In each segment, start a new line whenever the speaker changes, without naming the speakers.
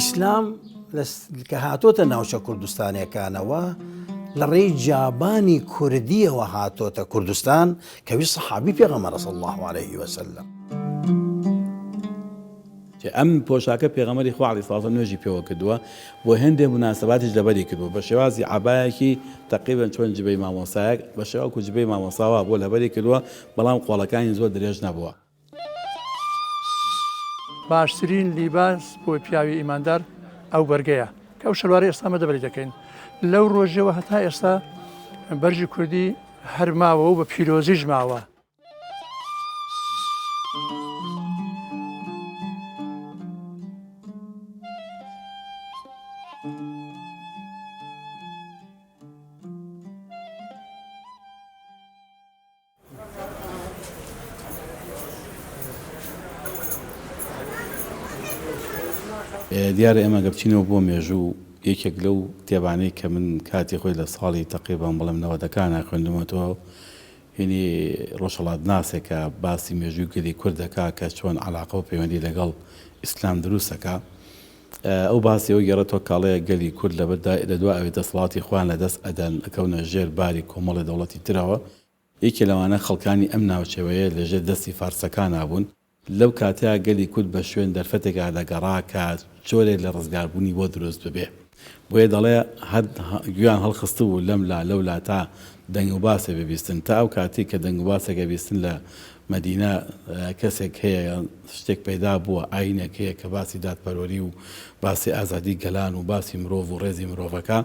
ئیسلام کە هاتۆتە ناوچە کوردستانیەکانەوە لە ڕێی جابانی کوردیەوە هاتۆتە کوردستان کەوی سەحابی پێغەمبەرە صلی اللە علیه وسلم.
ئەم پۆشاکە پێغەمبەری خوا علیە سڵاو نوێژی پێوە کردووە بۆ هێندێ موناسەباتیش لەبەری کردووە بە شێوازی عەبایەکی تەقریبەن چۆن جبەی مامۆستایەک بە شێوە وەکو جبەی مامۆستا وا بووە لەبەری کردووە بەڵام قۆڵەکانی زۆر درێژ نەبووە.
باشترین لیباس بۆ پیاوی ئیماندار ئەو بەرگەیە کە ئەو شەلوارەی ئێستا ئەمە دەبەری دەکەین لەو ڕۆژەوە هەتا ئێستا بەرگی کوردی هەر ماوە و بە پیرۆزیش ماوە.
دیارە ئێمە گەر بچینەوە بۆ مێژوو یەکێک لەو کتێبانەی کە من کاتی خۆی لە ساڵی تەقریبەن بڵێم نەوەدەکانا خوێندومەتەوە هینی ڕۆژهەڵاتناسێکە باسی مێژووی گەلی کورد دەکا کە چۆن عەلاقە و پەیوەندی لەگەڵ ئیسلام دروست دەکا ئەو باسی ئەوە گێڕێتەوە کاڵێ گەلی کورد لەبەر لە دوا ئەوێ دەسەڵاتی خۆیان لەدەست ئەدەن ئەکەونە ژێر باری کۆمەڵێ دەوڵەتی ترەوە یەکێ لەوانە خەڵکانی ئەم ناوچەوەیە لە ژێر دەستی فارسەکانا بوون. لەو کاتەیا گەلی کورد بە شوێن دەرفەتێکا دەگەڕا کە جۆرێک لە ڕزگاربوونی بۆ دروست ببێ. بۆیە دەڵێ هەر گوێیان هەڵخستبوو لەم لا لەو لا تا دەنگ و باسێ ببیستن. تا ئەو کاتەی کە دەنگ و باسێک ئەبیستن لە مەدینە کەسێک هەیە یان شتێک پەیدا بووە، ئایینێک هەیە کە باسی دادپەروەری و باسی ئازادی گەلان و باسی مرۆڤ و ڕێزی مرۆڤەکە،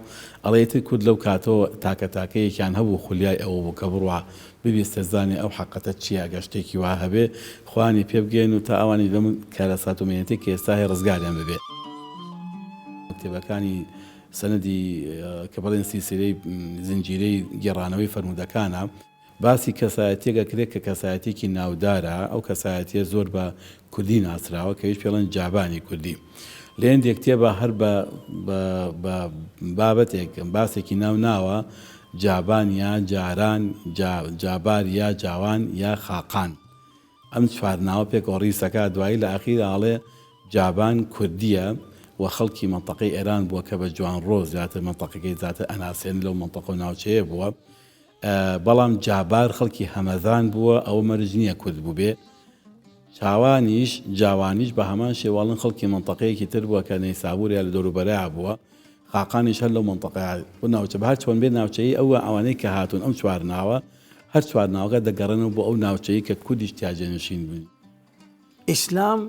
ئەڵێ ئیتر کورد لەو کاتەوە تاکە تاکەیەکیان هەبوو خولیای ئەوە بوو کە بڕوا ببیستێ زانێ ئەو حەقەتە چییە ئەگەر شتێکی وا هەبێ خۆیانی پێ بگەیەنن و تا ئەوانیش لەم کارەسات و مەینەتەی کە ئێستا هەیە ڕزگاریان ببێ. کتێبەکانی سەنەدی کە بڵێن سیلسیلەی زنجیرەی گێڕانەوەی فەرموودەکانە. باسی کەسایەتیەک ئەکرێت کە کەسایەتیەکی ناودارە، ئەو کەسایەتیە زۆر بە کوردی ناسراوە کە ئەویش پێڵێن جابانی کوردی. لە هێندێک کتێبا هەر بە بە بابەتێک باسێکی ناو ناوە جابان یا جاران جا جابار یا جاوان یا خاقان. ئەم چوار ناوە پێکەوە ڕیز ئەکا دوایی لە ئاخیرا ئەڵێ جابان کوردیە و خەڵکی مەنتەقەی ئێران بووە کە بە جوانڕۆ زیاتر مەنتەقەکەی زیاتر ئەناسێنن لەو مەنتەقە و ناوچەیە بووە. بەڵام جابار خەڵکی هەمەدان بووە ئەوە مەرج نییە کورد بووبێ. چاوانیش، جاوانیش، بە هەمان شێوە ئەڵێن خەڵکی مەنتەقەیەکی تر بووە کە نەیسابوور یا لە دەوروبەریا بووە. خاقانیش هەر لەو مەنتەقەیە بۆ ناوچە بە هەر چۆن بێ ناوچەیی ئەو ئەوانەی کە هاتوون ئەم چوار ناوە هەر چوار ناوەکە دەگەڕێنەوە بۆ ئەو ناوچەی کە کوردیش تیا جێنشین بوون.
ئیسلام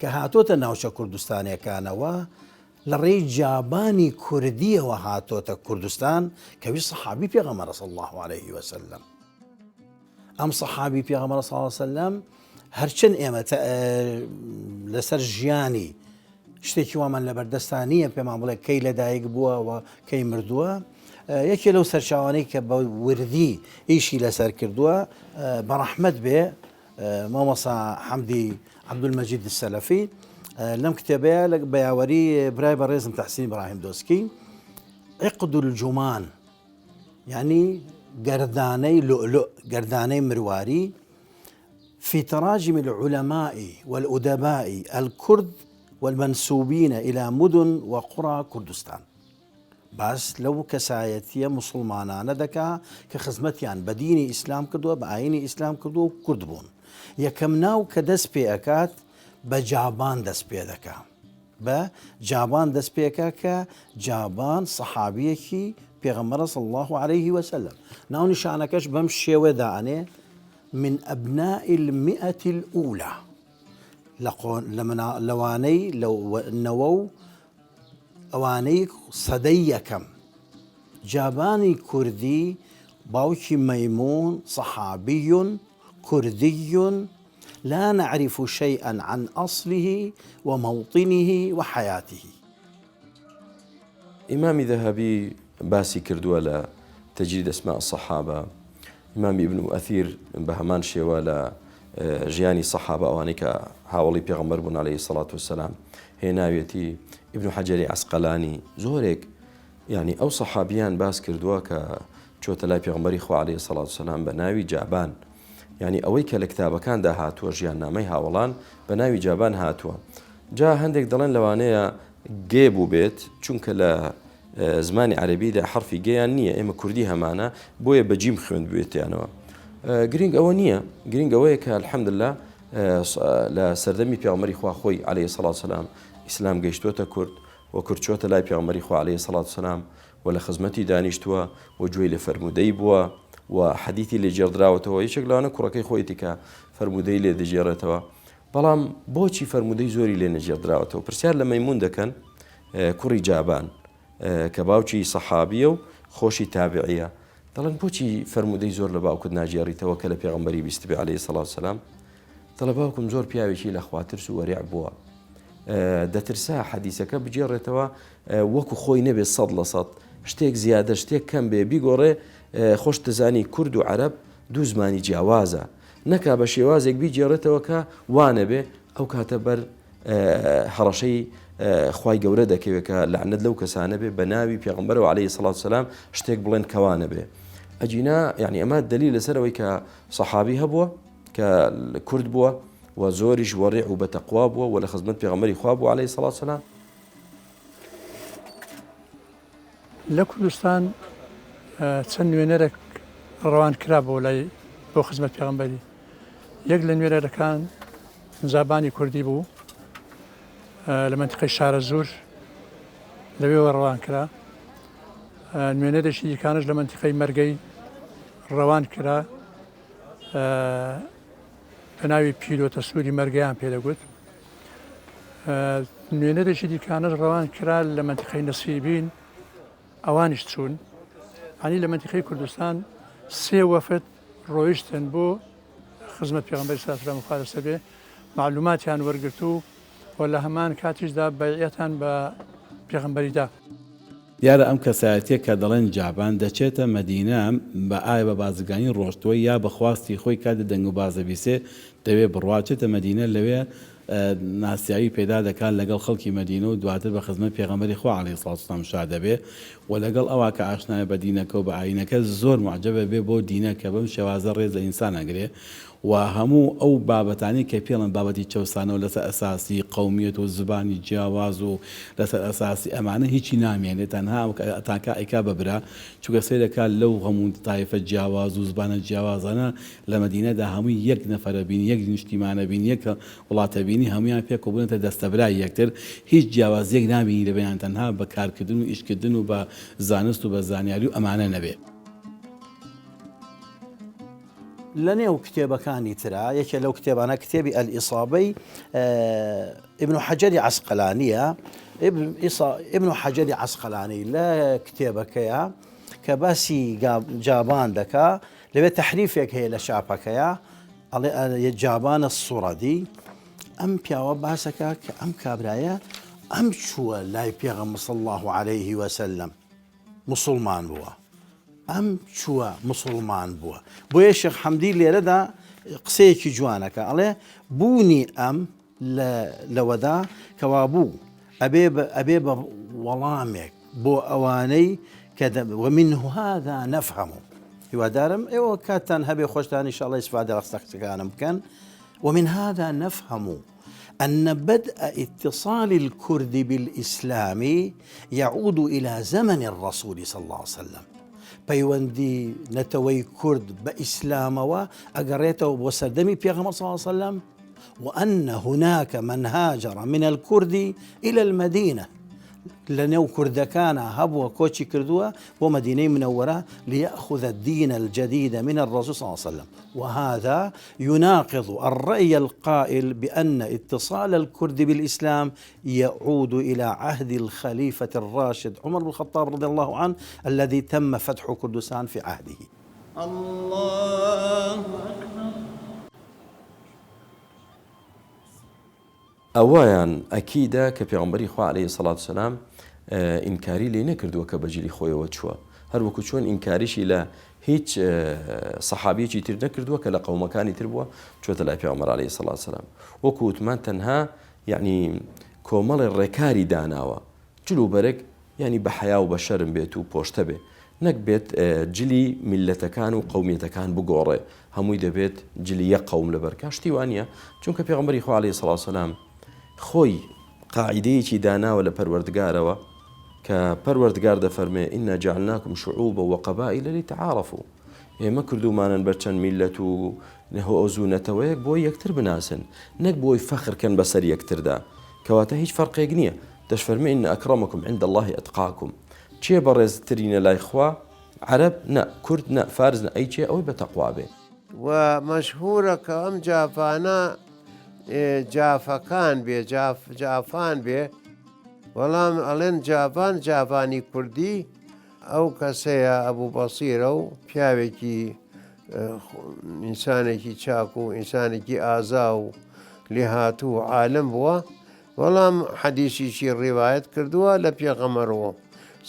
کە هاتۆتە ناوچە کوردستانیەکانەوە لە ڕێی جابانی کوردیەوە هاتۆتە کوردستان کەوی سەحابی پێغەمبەرە صلی اللە علیه وسلم ئەم سەحابی پێغەمبەرە صلی اللە علیه وسلم هەرچەند ئێمە لەسەر ژیانی شتێکی وامان لەبەردەستا نییە پێمان بڵێ کەی لەدایک بووە و کەی مردووە یەکێ لەو سەرچاوانەی کە بە وردی ئیشی لەسەر کردووە بەڕەحمەت بێ مامۆستا حەمدی عەبدولمەجید سەلەفی لەم کتێبەیە لە بەیاوەری برای بەڕێزم تەحسین ئیبراهیم دۆسکی عقد الجمان یعنی گەردانەی لؤلؤ گەردانەی مرواری في تراجم العلماء والأدباء الكرد والمنسوبين إلى مدن وقرى كردستان باس لەو کەسایەتییە موسڵمانانە دەکا کە خزمەتیان بە دینی ئیسلام کردووە، بە ئایینی ئیسلام کردووە و کورد بوون. یەکەم ناو کە دەست پێ ئەکات بە جابان دەست پێ دەکا. بە جابان دەست پێ ئەکا کە جابان سەحابییەکی پێغەمبەرە صلی اللە علیه وسلم. ناونیشانەکەش بەم شێوە دائەنێ، من ابناء المئة الاولى، لە قۆن لە منا لەوانەی لە نەوە و ئەوانەی سەدەی یەکەم. جابانی کوردی باوکی مەیموون صحابی کوردی لا نعرف شیئا عن اصله و موطنه و حیاته.
ئیمامی ذەهەبی باسی کردووە لە تجرید اسماء الصحابە، ئیمامی ئیبن ئەثیر بە هەمان شێوە لە ژیانی سەحابە ئەوانەی کە هاوڵی پێغەمبەر بوون عەلەیهی سەڵات وسەلام هێناوێتی ئیبن حەجەری عەسقەلانی زۆرێک یعنی ئەو سەحابیان باس کردووە کە چۆتە لای پێغەمبەری خوا عەلەیهی سەڵات وسەلام بە ناوی جابان یعنی ئەوەی کە لە کتابەکاندا هاتووە ژیاننامەی هاوەڵان بە ناوی جابان هاتووە جا هەندێک دەڵێن لەوانەیە. گێ بووبێت چونکە لە زمانی عەرەبیدا حەرفی گێیان نییە ئێمە کوردی هەمانە بۆیە بە جیم خوێندبوێتیانەوە گرنگ ئەوە نییە گرنگ ئەوەیە کە الحمدلله لە سەردەمی پێغەمبەری خوا خۆی عەلەیهی سەڵات سەلام ئیسلام گەیشتووەتە کورد و کورد چۆتە لای پێغەمبەری خوا عەلەیهی سەڵات سەلام و لە خزمەتی دانیشتووە و گوێی لە فەرموودەی بووە و حەدیثی لێ گێڕدراوەتەوە یەکێک لەوانە کوڕەکەی خۆیەتی کە فەرموودەی لێ دەگێڕێتەوە بەڵام بۆچی فەرموودەی زۆری لێ نەگێڕدراوەتەوە پرسیار لە مەیمون دەکەن کوڕی جابان کە باوکی سەحابیە و خۆشی تابعیە دەڵێن بۆچی فەرموودەی زۆر لە باوکت ناگێڕیتەوە کە لە پێغەمبەری بیستبێ عەلەیهی سەڵات سەلام دەڵێ باوکم زۆر پیاوێکی لە خواترس و وەریع بووە دەترسا حەدیسەکە بگێڕێتەوە وەکو خۆی نەبێت سەد لە سەد شتێک زیادە شتێک کەم بێ بیگۆڕێ خۆش دەزانی کورد و عەرەب دوو زمانی جیاوازە نەکا بە شێوازێک بیگێڕێتەوە کە وانەبێ ئەو کاتە بەر هەڕەشەی خوای گەورە دەکەوێت کە لەعنەت لەو کەسانە بێ بە ناوی پێغمبەرەوە عەلەیهی سڵات سەلام شتێک بڵێن کەوانە بێ ئەگینا یعنی ئەمە دلیل لەسەرەوەی کە سەحابی هەبووە کە کورد بووە و زۆریش وەڕیع و بەتەقوا بووە و لە خزمەت پێغەمبەری خوا بوو عەلەیهی سڵات سەلام.
لە کوردستان چەند نوێنەرێک ڕەوان کرا بۆ لای بۆ خزمەت پێغەمبەری یەک لە نوێنەرەکان زابانی کوردی بوو لە مەنتیقەی شارەزوور لەوێوە ڕەوان کرا نوێنەرێکی دیکانش لە مەنتیقەی مەرگەی ڕەوان کرا بە ناوی پیرۆتە سووری مەرگەیان پێدەگوت نوێنەرێکی دیکانەش ڕەوان کرا لە مەنتیقەی نەسیبین ئەوانیش چوون ئەنی لە مەنتیقەی کوردستان سێ وەفد ڕۆیشتن بۆ خزمەت پێغەمبەری سلام خوا لەسەر بێ معلوماتیان وەرگرت و و لە هەمان کاتیشدا بەیعەتان بە پێغەمبەری دا.
دیارە ئەم کەسایەتیە کە دەڵێن جابان دەچێتە مەدینە بە ئایا بە بازرگانی ڕۆشتووە یا بە خواستی خۆی کاتێ دەنگ و باس دەبیسێ دەوێ بڕوا چێتە مەدینە لەوێ ناسیاوی پەیدا دەکات لەگەڵ خەڵکی مەدینە و دواتر بە خزمەت پێغەمبەری خوا علیە الصلوة والسلام شاد دەبێ و لەگەڵ ئەوا کە ئاشنایە بە دینەکە و بە ئایینەکە زۆر موعجەبە بێ بەو دینە کە بەم شێوازە ڕێز لە ئینسان ئەگرێ و هەموو ئەو بابەتانەی کە پێڵێن بابەتی چەوسانەوە لەسەر ئەساسی قەومیەت و زبانی جیاواز و لەسەر ئەساسی ئەمانە هیچی نامێنێ تەنها تاکا ئەیکا بە برا چونکە سەیرەکا لەو هەموو تایفە جیاواز و زبانە جیاوازانە لە مەدینەدا هەمووی یەک نەفەرە بین یەک نیشتیمانە بین یەک وڵاتە بینی هەموویان پێکەوە بوونەتە دەستەبرای یەکتر هیچ جیاوازیەک نابینی لە بەینیان تەنها بە کارکردن و ئیشکردن و بە زانست و بە زانیاری و ئەمانە نەبێ.
لە نێو کتێبەکانی ترا یەکێ لەو کتێبانە کتێبی ئەلئیسابەی ابن حەجەری عەسقەلانیە ابن حەجەری عەسقەلانی لە کتێبەکەیە کە باسی جابان دەکا لەوێ تەحریفێک هەیە لە شاپەکەیە ئەڵێ جابانە سوڕەدی ئەم پیاوە باسەکە کە ئەم کابرایە ئەم چووە لای پێغەمبەر صلی الله علیه وسلم مسلمان بووە ئەم چووە مسلمان بووە بۆیە شێخ حەمدی لێرەدا قسەیەکی جوانەکە ئەڵێ بوونی ئەم لەوەدا کەوابوو ئەبێ ئەبێ بە وەڵامێک بۆ ئەوانەی کە ومن هذا نفهم هیوادارم ئێوە کاتتان هەبێ خۆشتان ان شاء الله استفادە لە قسەکانم بکەن ومن هذا نفهم أن بدء اتصال الكرد بالإسلام يعود إلى زمن الرسول صلى الله عليه وسلم پەیوەندی نەتەوەی کورد بە ئیسلامەوە ئەگەڕێتەوە بۆ سەردەمی پێغەمبەر صلی الله عليه وسلم وأن هناك من هاجر من الكرد إلى المدينة لە نێو کوردەکانا هەبووە کۆچی کردووە بۆ مەدینەی منەوەرە ليأخذ الدين الجديد من الرسول صلى الله عليه وسلم وهذا يناقض الرأي القائل بأن اتصال الكرد بالإسلام يعود إلى عهد الخليفة الراشد عمر بن الخطاب رضي الله عنه الذي تم فتح كردستان في عهده.
الله اکبر.
ئەوەیان ئەکیدە کە پێغەمبەری خوا علیە سڵات وسلام ئینکاری لێ نەکردووە کە بە جلی خۆیەوە چووە هەر وەکو چۆن ئینکاریشی لە هیچ سەحابیەکی تر نەکردووە کە لە قەومەکانی تر بووە چۆتە لای پێغەمبەر علیە سڵات وسلام وەکو وتمان تەنها یعنی کۆمەڵی ڕێکاری داناوە جل و بەرگ یانی بە حەیا و بە شەرم بێت و پۆشتە بێ نەک بێت جلی میللەتەکان و قەومیەتەکان بگۆڕێ هەمووی دەبێت جلی یەک قەوم لەبەر کا شتی وا نییە چونکە پێغەمبەری خوا عەلەیهی سڵاو سەلام خۆی. قاعیدەیەکی داناوە لە پەروەردگارەوە کە پەروەردگار دەفەرمێ إنا جعلناکم شعوبا وقبائل لتعارفوا ئێمە کردومانن بە چەند میلەت و هۆز و نەتەوەیەک بۆ یەکتر بناسن نەک بۆی فەخر کەن بەسەر یەکتردا کەواتە هیچ فەرقێک نییە دەشفەرمێ إن أکرمکم عند اللە اتقاکم کێ بەڕێزترینە لای خوا عەرەب نا کورد نا فارس نا ئەی کێ ئەوەی بە تەقوا بێ.
وە مەشهورە کە ئەم جافانە جافەکان بێ جاف جافان بێ بەڵام ئەڵێن جافان جافانی کوردی ئەو کەسەیە ئەبوو بەسیرە و پیاوێکی ئینسانێکی چاک و ئینسانێکی ئازا و لێهاتوو و عالم بووە بەڵام حەدیسیشی ڕیوایەت کردووە لە پێغەمبەرەوە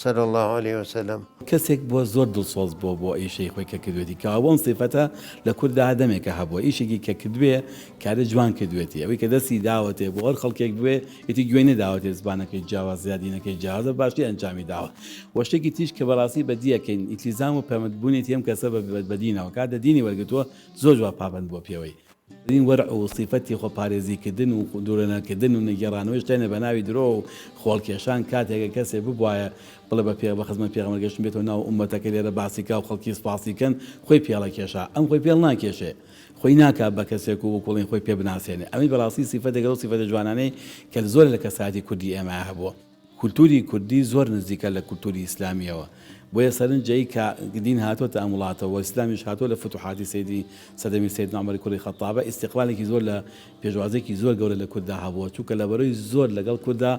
صلی اللە علیە وسلم.
کەسێک بووە زۆر دڵسۆز بووە بۆ ئیشەی خۆی کە کردوێتی کەوابوو ئەم سیفەتە لە کورددا دەمێکە هەبووە ئیشێکی کە کردبێ کارێ جوان کردوێتی ئەوەی کە دەستی داوەتێ بۆ هەر خەڵکێک بوێ ئیتر گوێی نەداوەتێ زبانەکەی جیاوازە یا دینەکەی جیاوازە بە باشی ئەنجامی داوە وە شتێکی تریش کە بەڕاستی بەدیەکەین ئیلتیزام و پابەندبوونێتی ئەم کەسە بە دینەوە کاتێ دینی وەرگرتووە زۆر جوان پابەند بووە پێوەی. دین وەرع و سیفەتی خۆپارێزی کردن و دوورەنەکردن و نەگێڕانەوەی شتێنە بە ناوی درۆ و خۆڵکێشان کاتێک گەر کەسێ ببوایە بڵێ بە پێ بە خزمەت پێغەمبەر گەشتم بێتەوە ناو ئوممەتەکە لێرە باسی کا و خەڵکی سپاسی کەن خۆی پێڵەکێشا ئەم خۆی پێڵ ناکێشێ خۆی ناکا بە کەسێک و وەکوڵین خۆی پێ بناسێنێ ئەمەی بەڕاستی سیفەتێکە لەو سیفەتە جوانانەی کە زۆر لە کەسایەتی کوردی ئێمە هەبووە. کولتوری کوردی زۆر نزیکە لە کولتوری ئیسلامیەوە بۆیە سەرنجەی کە دین هاتۆتە ئەم وڵاتەوە و ئیسلامیش هاتووە لە فتوحاتی سەیدی سەردەمی سەیدنا عومەری کوڕی خەتابە ئیستیقبالێکی زۆر لە پێشوازیەکی زۆر گەورە لە کورددا هەبووە چونکە لەبەرەی زۆر لەگەڵ کوردا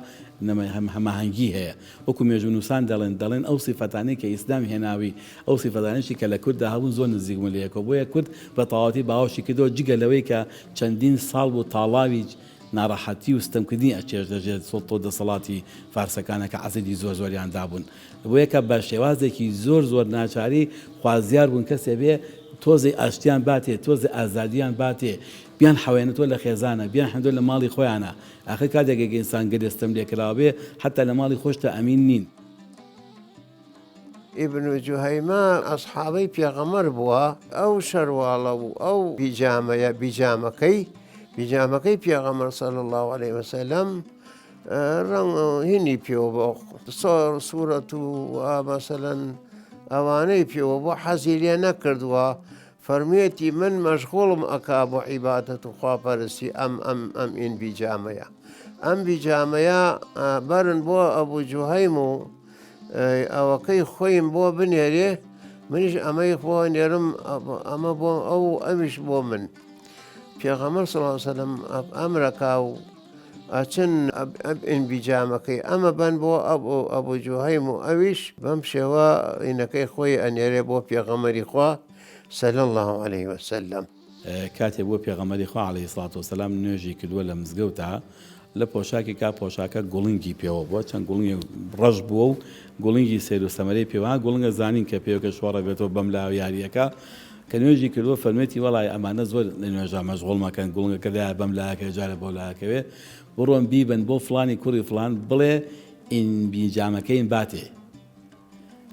هەماهەنگی هەیە وەکو مێژوونووسان دەڵێن دەڵێن ئەو سیفەتانەی کە ئیسلام هێناوی ئەو سیفەتانەشی کە لە کورددا هەبوون زۆر نزیک بوون لە یەکەوە بۆیە کورد بە تەواوەتی باوەشی کردەوە جگە لەوەی کە چەندین ساڵ بوو تاڵاوی ناڕەحەتی و ستەمکردنی ئەچێشت لە ژێر سوڵتە و دەسەڵاتی فارسەکانە کە عەزێتی زۆر زۆریان دابوون. بۆیە کە بە شێوازێکی زۆر زۆر ناچاری خوازیار بوون کەسێ بێ تۆزێ ئاشتیان باتێ، تۆزێ ئازادیان باتێ، بیان حەوێنێتەوە لە خێزانە، بیان حەوێنێتەوە لە ماڵی خۆیانە. ئاخر کاتێک ئەگەر ئینسان گەلێ ستەم لێکراو بێ حەتتا لە ماڵی خۆشتا ئەمین نین.
ئیبن جوهەیمە ئەسحابەی پێغەمبەر بووە، ئەو شەرواڵە و ئەو بیجامەیە، بیجامەکەی، بیجامەکەی پێغەمبەر صلی اللە علیه وسلم ڕەنگ هینی پێوە بۆ سوورەت و مەسەلەن ئەوانەی پێوە بۆ حەزی لێ نەکردووە فەرموویەتی من مەشغوڵم ئەکا بۆ عیبادەت و خواپەرستی ئەم ئەم ئەم ئین بیجامەیە ئەم بیجامەیە بەرن بۆ ئەبوو جوهەیم و ئەوەکەی خۆیم بۆ بنێرێ منیش ئەمەی خۆ نێرم ئەمە بۆ ئەو ئەویش بۆ من پێغەمبەر صلی الله علیه وسلم ئەمرەکا و ئەچن ئەب بیجامەکەی ئەمە بەن بۆ ئەبوو جوهەیم و ئەویش بەم شێوە ئینەکەی خۆی ئەنێرێ بۆ پێغەمبەری خوا صلی اللە علیه وسلم.
کاتێ بووە پێغەمبەری خوا علیە الصلوة والسلام نوێژی کردووە لە مزگەوتا لە پۆشاکێکا پۆشاکە گوڵنگی پێوە بووە چەند گوڵنگێک ڕەش بووە و گوڵنگی سەیر و سەمەرەی پێوە ها گوڵنگە زانین کە پێوەکە شۆڕە بێتەوە بەم لاوە یارییەکە کە نوێژی کردووە فەرموویەتی وەڵای ئەمانە زۆر لە نوێژا مەشغوڵ مەکەن گوڵنگەکە لایە بەم لایەکەوێ جارێ بەو لایەکەوێ بڕۆن بیبەن بۆ فڵانی کوڕی فڵان بڵێ ئین بیجامەکەیم باتێ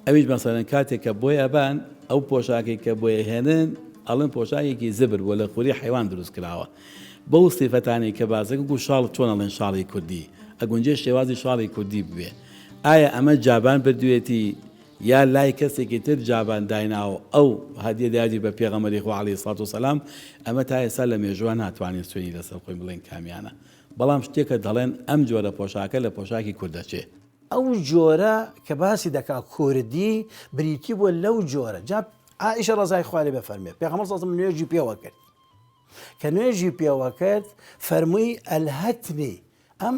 ئەویش مەسەلەن کاتێک کە بۆی ئەبان ئەو پۆشاکەی کە بۆی ئەهێنن ئەڵێن پۆشاکێکی زبر بووە لە خوری حەیوان دروست کراوە بەو سیفەتانەی کە باسەکە وەکو شاڵ چۆن ئەڵێن شاڵی کوردی ئەگونجێ شێوازی شاڵی کوردی ببێ ئایا ئەمە جابان بردوێتی یا لای کەسێکی تر جابان دایناوە ئەو هەدیە دایەتی بە پێغەمبەری خوا عەلەیهی سڵات وسەلام ئەمە تا ئێستا لە مێژووە ناتوانین سوێنی لەسەر بخۆین بڵێین کامیانە بەڵام شتێکە دەڵێن ئەم جۆرە پۆشاکە لە پۆشاکی کورد دەچێ.
ئەو جۆرە کە باسی دەکا کوردی بریتی بووە لەو جۆرە جا عائیشە ڕەزای خوا لێ بفەرمێ پێغەمبەر صلی الله نوێژی پێوە کرد کە نوێژی پێوە کرد فەرمووی ئەلهەتنی ئەم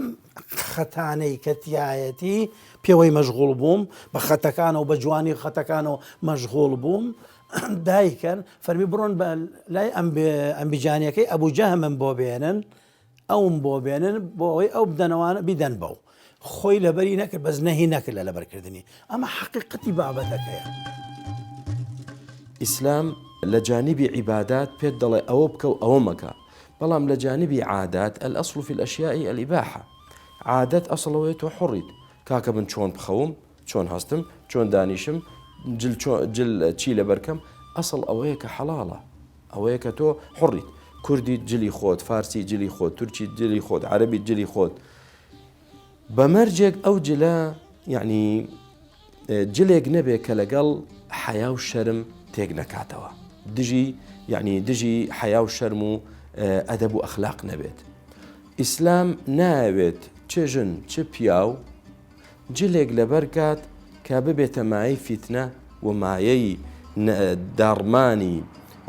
خەتانەی کە تایەتی پێوەی مەشغوڵ بووم بە خەتەکانەوە بە جوانی خەتەکانەوە مەشغوڵ بووم دایکەن فەرمی بڕۆن بە لای ئەمبیجانیەکەی ئەبوو جەهمم بۆ بێنن ئەوم بۆ بێنن بۆ ئەوەی ئەو بدەنەوانە بیدەن بەو. خۆی لەبەری نەکرد بەس نەهی نەکرد لە لەبەرکردنی. ئەمە حەقیقەتی بابەتەکەیە.
ئیسلام لە جانبی عیبادات پێت دەڵێ ئەوە بکە و ئەوە مەکە، بەڵام لە جانبی عادات الاصل فی الاشیاء الاباحە عادەت ئەسڵ ئەوەیە تۆ حوڕیت کاکە من چۆن بخەوم چۆن هەستم چۆن دانیشم جل جل چی لەبەرکەم ئەسڵ ئەوەیە کە حەڵاڵە ئەوەیە کە تۆ حوڕیت کوردیت جلی خۆت فارسی جلی خۆت تورکیت جلی خۆت عەرەبیت جلی خۆت. بە مەرجێک ئەو جلە یەعنی جلێک نەبێ کە لەگەڵ حەیا و شەرم تێک نەکاتەوە دژی یەعنی دژی حەیا و شەرم و ئەدەب و ئەخلاق نەبێت. ئیسلام نایەوێت چ ژن چ پیاو جلێک لەبەر کات کە ببێتە مایەی فیتنە و مایەی داڕمانی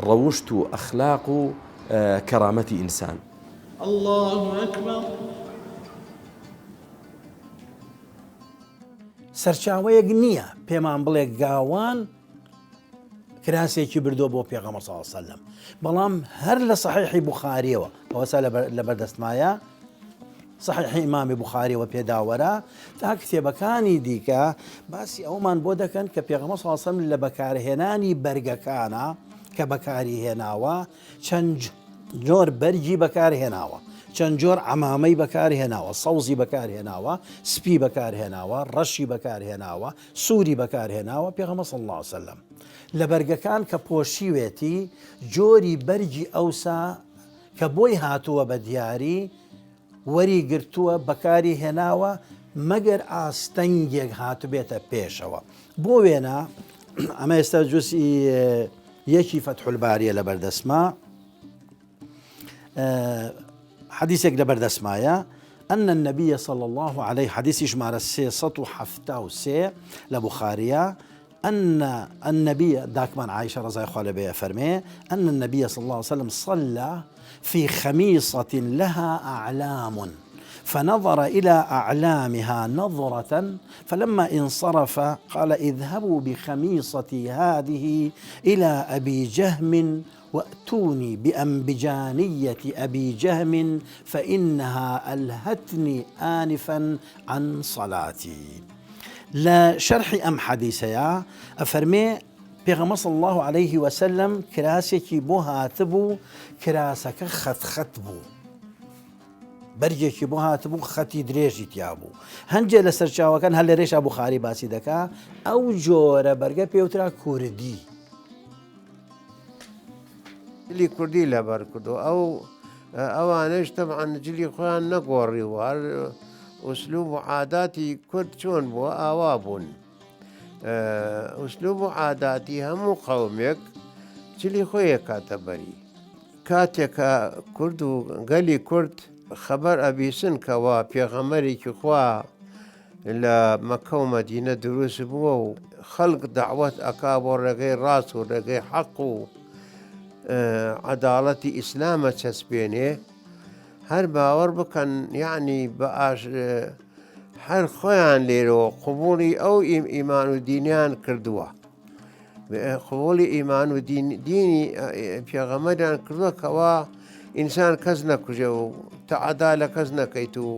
ڕەوشت و ئەخلاق و کەرامەتی ئینسان.
اللە اکبر.
سەرچاوەیەک نییە پێمان بڵێ گاوان کراسێکی بردووە بۆ پێغەمبەر صلی الله علیه وسلم بەڵام هەر لە صحیحی بوخاریەوە ئەوەسا لەبەر دەستمایە صحیحی ئیمامی بوخاریەوە پێداوەرە تا کتێبەکانی دیکە باسی ئەومان بۆ دەکەن کە پێغەمبەر صلی الله علیه وسلم لە بەکارهێنانی بەرگەکانە کە بەکاری هێناوە چەند جۆر بەرگی بەکارهێناوە چەند جۆر عەمامەی بەکارهێناوە سەوزی بەکارهێناوە سپی بەکارهێناوە ڕەشی بەکارهێناوە سووری بەکارهێناوە پێغەمبەر صلی اللە علیە وسلم لە بەرگەکان کە پۆشیوێتی جۆری بەرگی ئەوسا کە بۆی هاتووە بە دیاری وەری گرتووە بەکاری هێناوە مەگەر ئاستەنگێک هاتبێتە پێشەوە بۆ وێنە ئەمە ئێستا جزئی یەکی فەتحولباریە لە بەردەسما حەدیثێک لە بەردەسمایە أن النبي صلى الله عليه حديث ژمارە 373 لە بخارية أن النبي داکمان عائشە ڕەزای خوا لێ بێ ئەفەرمێ أن النبي صلى الله عليه وسلم صلى في خميصة لها أعلام فنظر إلى أعلامها نظرة فلما انصرف قال اذهبوا بخميصتي هذه إلى أبي جهم وأتوني بأنبجانية أبي جهم فإنها ألهتني آنفا عن صلاتي. لە شەرحی ئەم حەدیسەیا ئەفەرمێ پێغەمبەر صلی اللە علیه وسلم کراسێکی بۆ هاتبوو کراسەکە خەت خەت بوو بەرگێکی بۆ هاتبوو خەتی درێژی تیا بوو هەندێ لە سەرچاوەکان هەر لێرەشا بوخاری باسی دەکا ئەو جۆرە بەرگە پێوترا کوردی.
جلی کوردی لەبەر کردو ئەو ئەوانەش تەبعەن جلی خۆیان نەگۆڕیوە هەر ئوسلوب و عاداتی کورد چۆن بووە ئاوا بوون ئوسلوب و عاداتی هەموو قەومێک جلی خۆی کاتە بەری کاتێک کە کورد و گەلی کورد خەبەر ئەبیسن کەوا پێغەمەرێکی خوا لە مەککە و مەدینە دروست بووە و خەڵک دەعوەت ئەکا بۆ ڕێگەی ڕاست و ڕێگەی حەق و عەداڵەتی ئیسلامە چەسپێنێ هەر باوەڕ بکەن یعنی بە ئاش هەر خۆیان لێرەوە قوبوڵی ئەو ئیمان و دینیان کردووە. قبوڵی ئیمان و دین دینی پێغەمەریان کردووە کەوا ئینسان کەس نەکوژێ و تەعەدا لە کەس نەکەیت و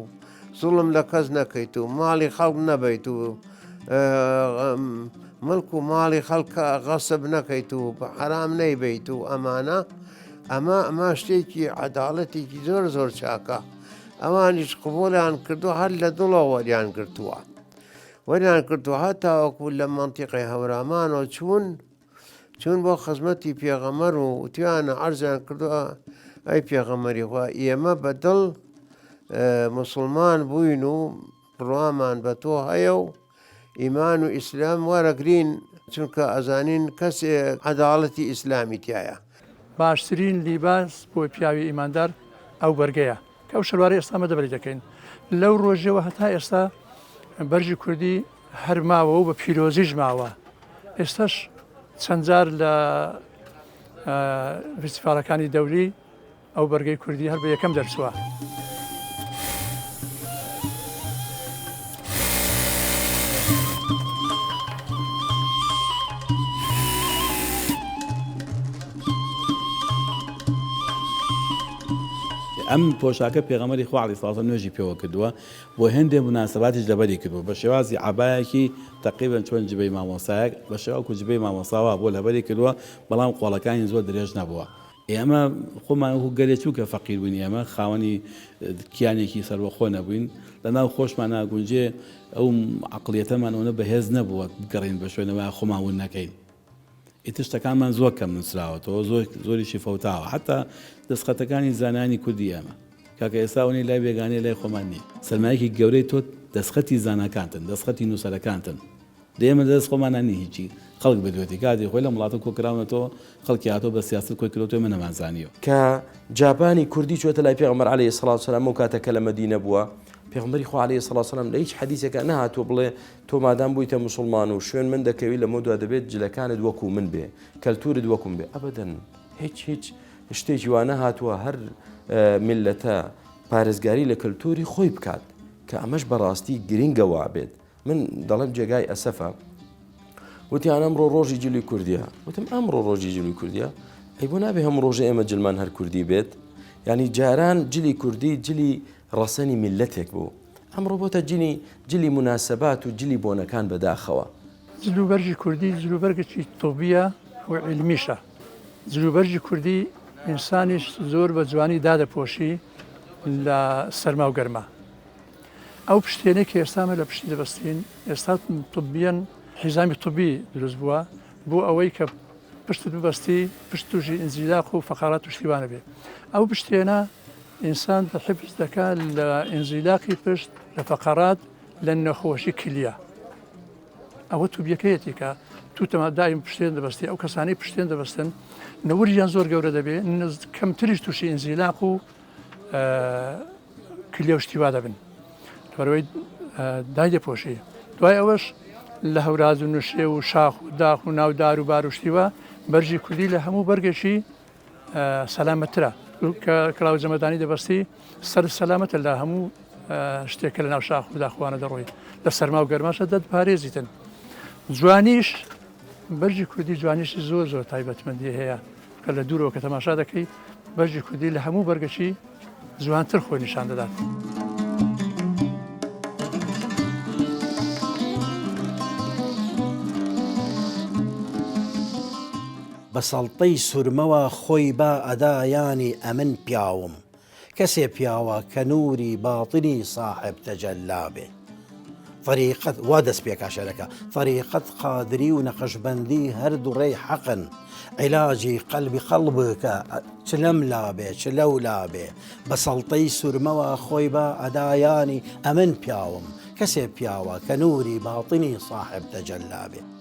زوڵم لە کەس نەکەیت و ماڵی خەڵک نەبیت و ملک و ماڵی خەڵکە غەسب نەکەیت و بە حرام نەیبیت و ئەمانە ئەمە ئەمە شتێکی عەداڵەتێکی زۆر زۆر چاکە ئەوانیش قبوڵیان کردو هەر لە دڵەوە وەریان گرتووە. وەریان کردو هەتاوەکو لە مەنتیقەی هەورامانەوە چوون چوون بۆ خزمەتی پێغەمەر و وتیانە عەرزیان کردووە ئەی پێغەمەری خوا ئێمە بە دڵ مسلمان بووین و بڕوامان بە تۆ هەیە و ئیمان و ئیسلام وەرەگرین چونکە ئەزانین کەسێ عەداڵەتی ئیسلامی تایە.
باشترین لیباس بۆ پیاوی ئیماندار ئەو بەرگەیە. کە ئەو شەلوارەی ئێستا ئەمە دەبەری دەکەین لەو ڕۆژەوە هەتا ئێستا بەرگی کوردی هەر ماوە و بە پیرۆزیش ماوە ئێستاش چەند جار لە فیستیڤاڵەکانی دەولی ئەو بەرگەی کوردی هەر بە یەکەم دەرچووە.
ئەم پۆشاکە پێغەمبەری خوا علیە سڵاو نوێژی پێوە کردووە بۆ هێندێ موناسەباتیش لەبەری کردووە بە شێوازی عەبایەکی تەقریبەن چۆن جبەی مامۆستایەک بە شێوە جبەی مامۆستا وا بووە لەبەری کردووە بەڵام قۆڵەکانی زۆر درێژ نەبووە. ئێمە خۆمان وەکو گەلێ چونکە فەقیر بووین ئێمە خاوەنی کیانێکی سەربەخۆ نەبووین لەناو خۆشمان ناگونجێ ئەو عەقڵیەتەمان ئەونە بەهێز نەبووە بگەڕێین بە شوێنەوە خۆمان ون نەکەین. ئیتر شتەکانمان زۆر کەم نووسراوەتەوە زۆر زۆریشی فەوتاوە حەتا دەستخەتەکانی زانایانی کوردی ئێمە کاکە ئێستا ئەوەنەی لای بێگانەیە لای خۆمان نییە سەرمایەکی گەورەی تۆ. دەستخەتی زاناکانتن، دەستخەتی نووسەرەکانتن. دە ئێمە لە دەست خۆمانا نیە هیچی، خەڵک بردوێتی، کاتی خۆی لەم وڵاتە کۆکراونەتەوە، خەڵکی هاتووە بە سیاسەت کۆی کردۆتەوە ئێمە نەمانزانیوە.
کە جابانی کوردی چۆتە لای پێغەمبەر علیە الصلوة والسلام ئەو کاتە کە لە مەدینە بووە، پێغەمبەری خوا علیە الصلوة والسلام لە هیچ حەدیسێکا نەهاتووە بڵێ تۆ مادام بوویتە موسڵمان و شوێن من دەکەوی لەمەودوا دەبێت جلەکانت وەکوو من بێ، کەلتورت وەکوم بێ، ئەبەدەن هیچ هیچ شتێکی وا نەهاتووە هەر میللەتە پارێزگاری لە کەلتوری خۆی بکات کە ئەمەش بەڕاستی گرنگە وابێت. من دەڵێم جێگای ئەسەفە وتیان ئەمڕۆ ڕۆژی جلی کوردیە وتم ئەمڕۆ ڕۆژی جلی کوردیە ئەی بۆ نابێ هەم ڕۆژە ئێمە جلمان هەر کوردی بێت ینی جاران جلی کوردی جلی ڕەسەنی میلەتێک بوو ئەمڕۆ بۆتە جلی جلی مناسبات و جلی بۆنەکان بەداخەوە.
جلوبەرگی کوردی جلوبەرگێکی تۆبیە و عیلمیشە. جلوبەرگی کوردی ئینسانیش زۆر بە جوانی دادەپۆشی لە سەرما و گەرما. ئەو پشتێنەی کە ئێستا ئەمە لە پشتی دەبەستین ئێستا طبیەن حیزامی طبی دروست بووە بۆ ئەوەی کە پشتت ببەستی پشت تووشی ئینزیلاق و فەقارات و شتی وانە بێ ئەو پشتێنە ئینسان حفظ دەکا لە ئینزیلاقی پشت لە فەقارات لە نەخۆشی کلیە ئەوە توبیەکەیەتی کە تو تەما دایم پشتێن دەبەستی ئەو کەسانی پشتێن دەبەستن نەورجیان زۆر گەورە دەبێ کەمتریش تووشی ئینزیلاق و کلیە و شتی وا دەبن لەبەرئەوەی دایدەپۆشی دوای ئەوەش لە هەوراز و نوشێ و شاخ و داخ و ناو دار و بار و شتی وا بەرگی کوردی لە هەموو بەرگێکی سەلامەترە کە کڵاو جەمەدانی دەبەستی سەر سەلامەتە لە هەموو شتێک کە لە ناو شاخ و داخوانە دەڕۆی لە سەرما و گەرماشە دەتپارێزیتن جوانیش بەرگی کوردی جوانیشی زۆر زۆر تایبەتمەندی هەیە کە لە دوورەوە کە تەماشا دەکەی بەرگی کوردی لە هەموو بەرگەکی جوانتر خۆی نیشان دەدات.
بە سەڵتەی سورمەوە خۆی با ئەدا یانی ئەمن پیاوم کەسێ پیاوە کە نوری باتنی ساحێب تەجەلا بێ. طریقەت وا دەست پێکا شێرەکە طریقەت قادری و نەقشبەندی هەردوو ڕێی حەقن عیلاجی قەلبی قەڵبکە چ لەم لا بێ چ لەو لا بێ بە سەڵتەی سورمەوە خۆی بە ئەدایانی ئەمن پیاوم کەسێ پیاوە کە نوری باتنی ساحێب تەجەلا بێ.